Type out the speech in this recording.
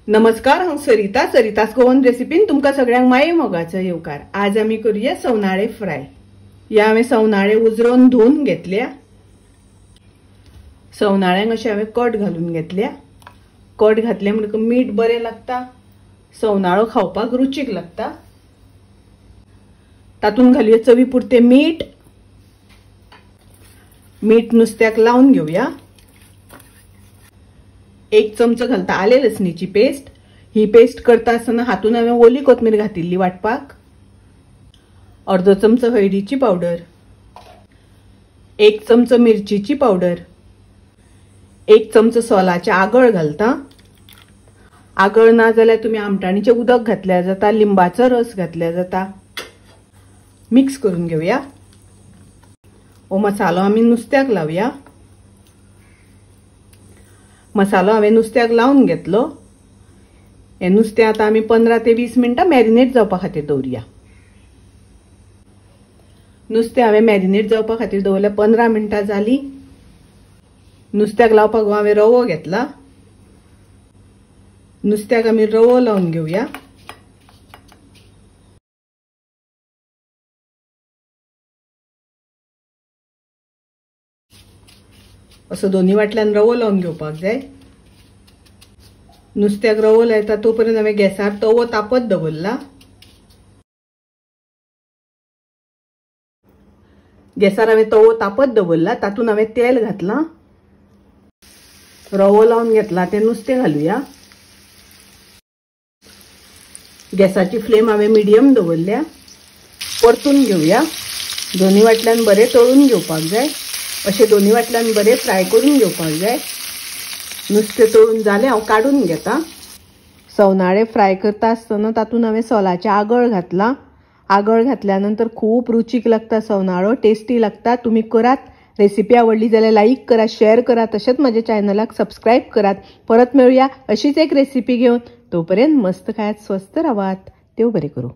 नमस्कार, हांव सरिता, सरितास गोवन रेसिपीन तुमकां सगळ्यांक माये मोगाचो येवकार। आज आमी करूया सवनाळे फ्राय। ह्या हांवें सवनाळे उजरोवन धुवन घेतल्या। सवनाळ्यांक अशें हांवें कट घालून घेतल्या। कट घातले म्हणटकच मीठ बरें लागता, सवनाळो खावपाक रुचीक लागता। तातूंत घालुया चवी पुरतें मीठ। मीठ नुस्त्याक लावन घेवया। एक चमचो घालता आले लसणीची पेस्ट। ही पेस्ट करता आसतना हातून हांवें ओली कोथमीर घातिल्ली वाटपाक। अर्दो चमचो हळदीची पावडर, एक चमचो मिरचीची पावडर, एक चमचो सोलाचें आगळ घालता। आगळ ना जाल्यार तुमी आमटाणीचें उदक घातल्यार जाता, लिंबाचो रस घातल्यार जाता। मिक्स करून घेवया। हो मसालो आमी नुस्त्याक लावया। मसालो हांवें नुस्त्याक लावन घेतलो। हें नुस्तें आतां आमी 15 ते 20 मिनटां मॅरिनेट जावपा खातीर दवरुया। नुस्तें हांवें मॅरिनेट जावपा खातीर दवरलें, 15 मिनटां जालीं। नुस्त्याक लावपाक हांवें रवो घेतला। नुस्त्याक आमी रवो लावन घेवया। असो दोन्ही वाटल्यान रवो लावन घेवपाक जाय। नुस्त्याक रवो लायता तोपर्यंत हांवें गॅसार तवो तापत दवरला। गॅसार हांवें तवो तापत दवरला, तातूंत हांवें तेल घातलां, रवो लावन घेतला तें नुस्तें घालुया। गॅसाची फ्लेम हांवें मिडियम दवरल्या। परतून घेवया। दोन्ही वाटल्यान बरें तळून घेवपाक जाय। अशें दोन्ही वाटल्यान बरें फ्राय करून घेवपाक जाय। नुस्तें तळून जालें, हांव काडून घेता। सवनाळे फ्राय करता आसतना तातूंत हांवें सोलाचें आगळ घातलां। आगळ घातल्या नंतर खूब रुचीक लागता सवनाळो, टेस्टी लागता। तुमी करात। रेसिपी आवडली जाल्यार लायक करा, शेअर करा, तशेंच म्हज्या चॅनलाक सबस्क्रायब करात। परत मेळुया अशीच एक रेसिपी घेवन। तोपर्यंत मस्त खायात, स्वस्थ रावात। देव बरें करूं।